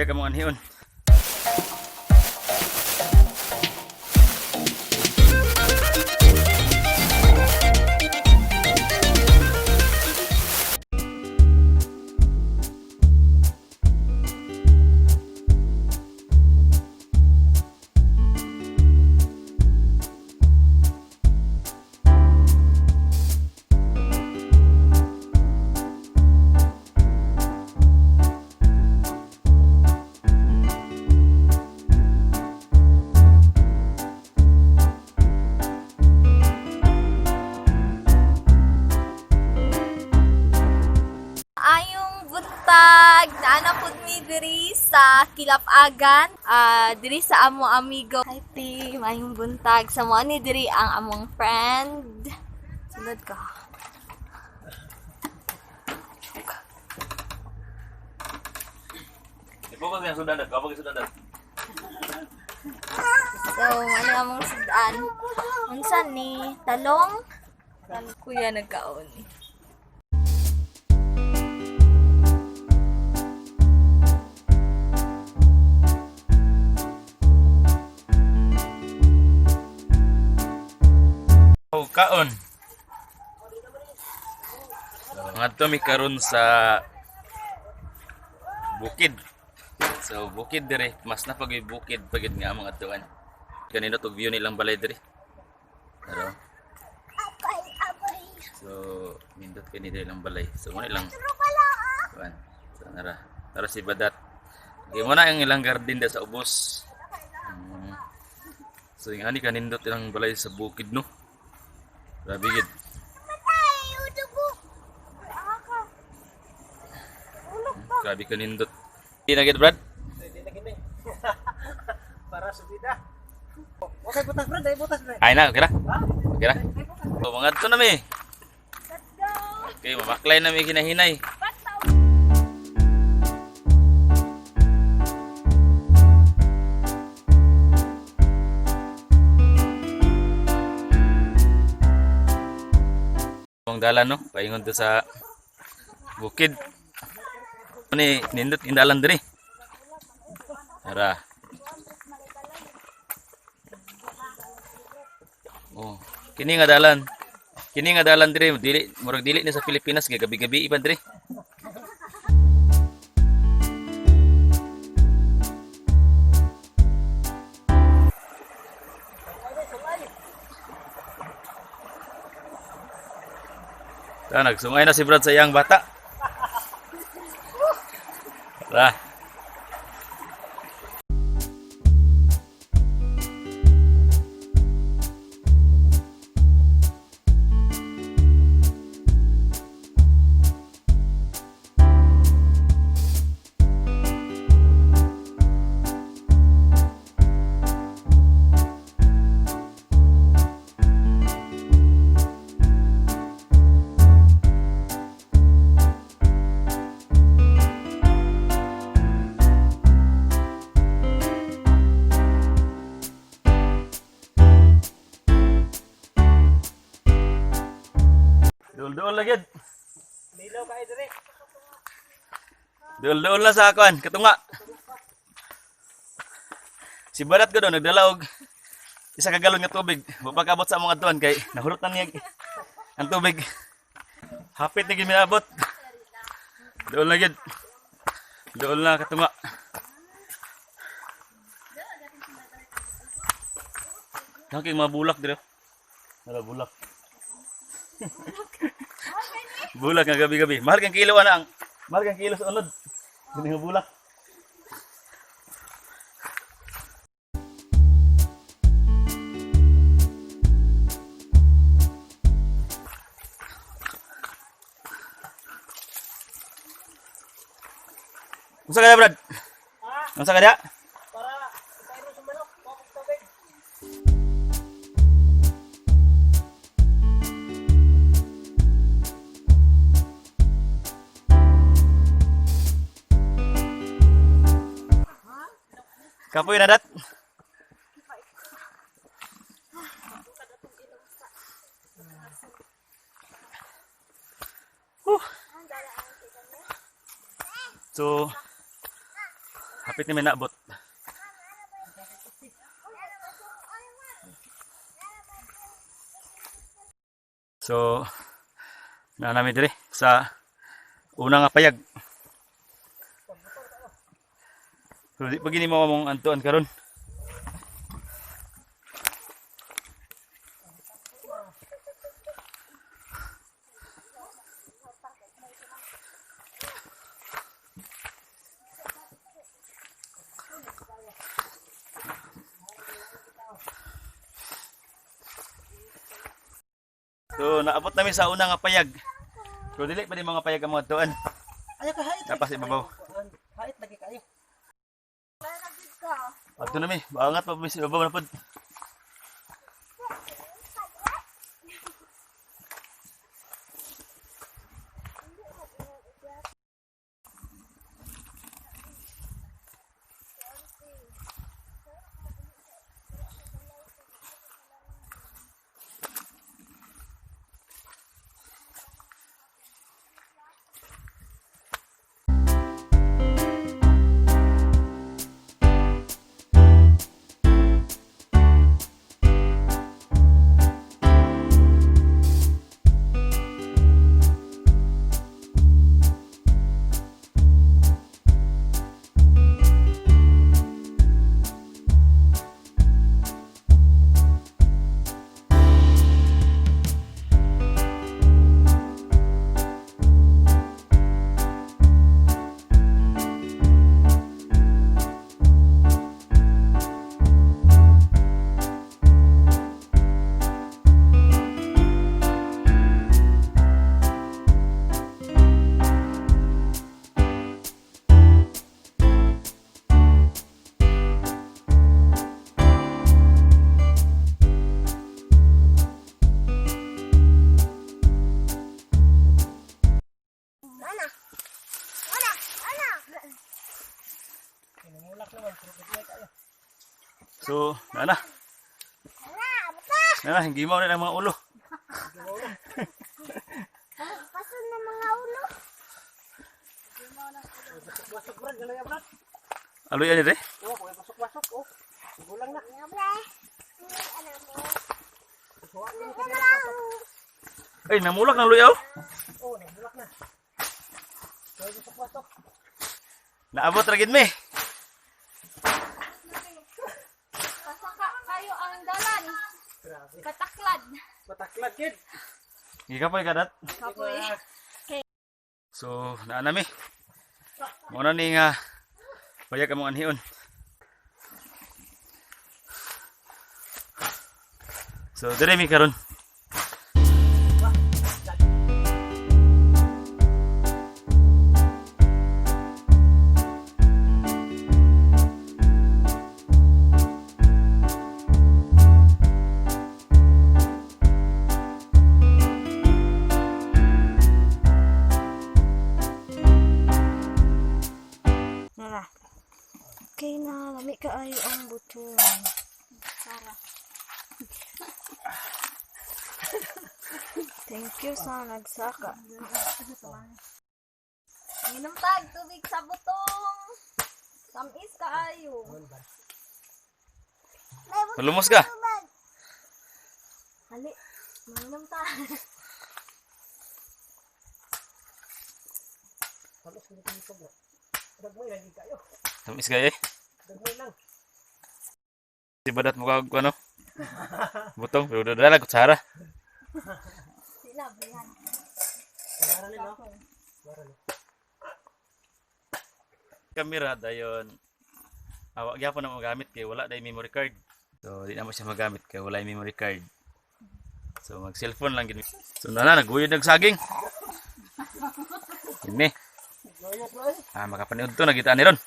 Pila ka mga anhion. Ayong buntag, naana pud mi diri sa Kilapagan, diri sa amo amigo. Hi team, ayong buntag. Sa mo ni diri ang among friend. Sunod ka. I-focus yung sudan dat. Kapag sudan dat. So, ano among sudan? Unsa ni talong? Kuya nagkaon. Oh, kaon. So, ngadto mi karon sa bukid. So bukid dire, mas na pag bukid pagid nga among adtuan. Kanino tog view nilang balay dire. Pero so nindot kini dire lang balay. So mo lang kuan. So nara. Tara si Badat. Di mo na ang ilang garden da sa ubos. So yung ani kanindot ilang balay sa bukid, no. Grabe gid. Grabe kanindot. Di na gid, Brad. Hindi na gini. Para sa bida. Okay, butas bro, dahil butas bro. Ay na, okay ra. Okay ra. So mga adto na mi. Let's go! Okay, mamaklay na mi kinahinay. Ang dalan, no, paingon to sa bukid. Ni nindot yung dalan diri. Tara. Oh, kini nga dalan. Kini nga dalan diri dili murag dili ni sa Pilipinas kay gabi-gabi iban diri. Ta nagsungay na si Brad sa iyang bata. Tara. Duol-duol lagi. Milaw kayo dire. Duol-duol na sa akuan, katunga. Si Barat ko doon, nagdala og isa ka galon nga tubig. Mapag-abot sa among adtuan kay nahurot na niya ang tubig. Hapit na gid miabot. Duol na gid. Duol na katunga. Naking mga bulak dire. Wala bulak. Bulak nga gabi-gabi. Mahal kang kilo ana ang. Mahal kang kilo sa unod. Gani nga bulak. Unsa ka Brad? Unsa ka dia? Para ikairo sa manok, wakong tubig. Kapoy na dat. Whew. So, Hapit ni may naabot. So, na namin dire sa una nga payag. Pero di pa gini mo among antuan karon. So, naabot namin sa una nga payag. Pero dili pa di mga payag ang mga tuan. Ayaw ka hait. Tapas ibabaw. Hait lagi kayo. Adto na mi, baangat pa mi sa ibabaw na pod. So, nana. Nana, gimaw na ang mga ulo. Pasan na mga ulo. Basok brad, galaya brad. Aloy ani dire. Oh, kung basok-basok oh. Gulang na. Ay, namulak ng luyaw. Oh, nagulak na. Kaya basok-basok. Naabot ra gid mi. Pasaka kayo ang dalan. Grabe. Kataklad. Mataklad gid. Gikapoy kadat. Kapoy. So, naa nami. Mao na ni nga payag among anhion. So, dire mi karon. Nara. Okay na, lami kaayo ang butong. Sara. Thank you sa nagsaka. Minom tag tubig sa butong. Tamis kaayo. Malumos ka. Hali. Minom ta. Halos hindi ko na. Dagmay lagi kayo. Tamis kay eh. Dagmay lang. Si badat mo kag ano. Butong pero dala kutsara. Sila yan. Mara ni no. Mara ni. Kamera dayon. Awa gyapon na magamit kay wala day memory card. So di na mo siya magamit kay wala memory card. So mag cellphone lang gid. So nana naguyod nag saging. Ini. Goyot bro. Ah, makapaniud to nagita ni ron.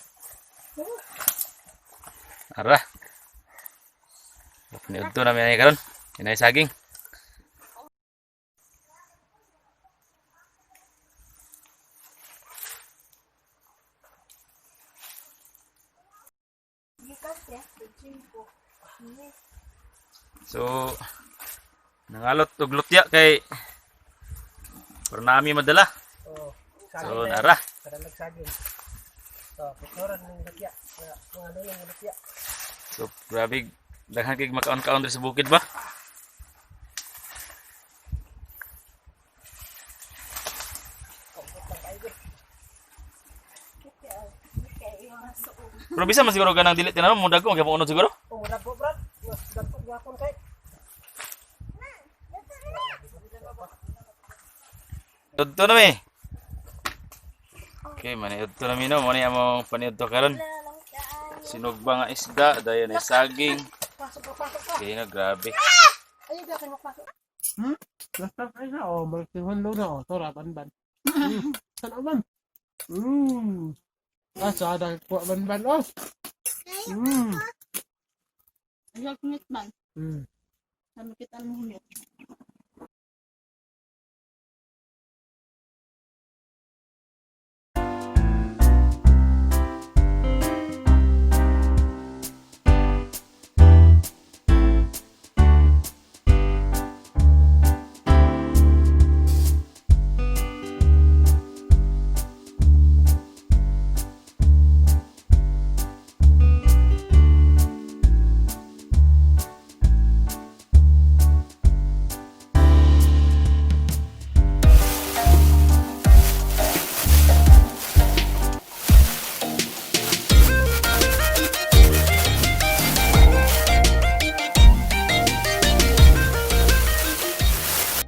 Ara. Makapaniud to namin ay karon. Inay saging. Gikas ya, ko. So nangalot og lutya kay para nami madala. Oh. So Saging. nara. Kada nagsaging. So, picturean ng lutya. Mga mga lulong ng lutya. So, grabe. Daghan kay makaon-kaon diri sa bukid ba? Pero bisa man siguro ganang dili tinanom mo dagko gyapon unod siguro. Oh, dagko, brad. Mas dagko gyapon kay. Udto na mi. Okay, maniudto na mi no. Mo ni among paniudto karon. Sinugba nga isda, dayon ay saging. Pasok pa, pasok pa. Okay na, grabe. Ayaw di akin mapasok. Basta ay na oh, malakihon lo na oh, tora banban. Sana ban. Ah, sa ada kuha banban oh. Ang humit man. Sabi kita ang humit.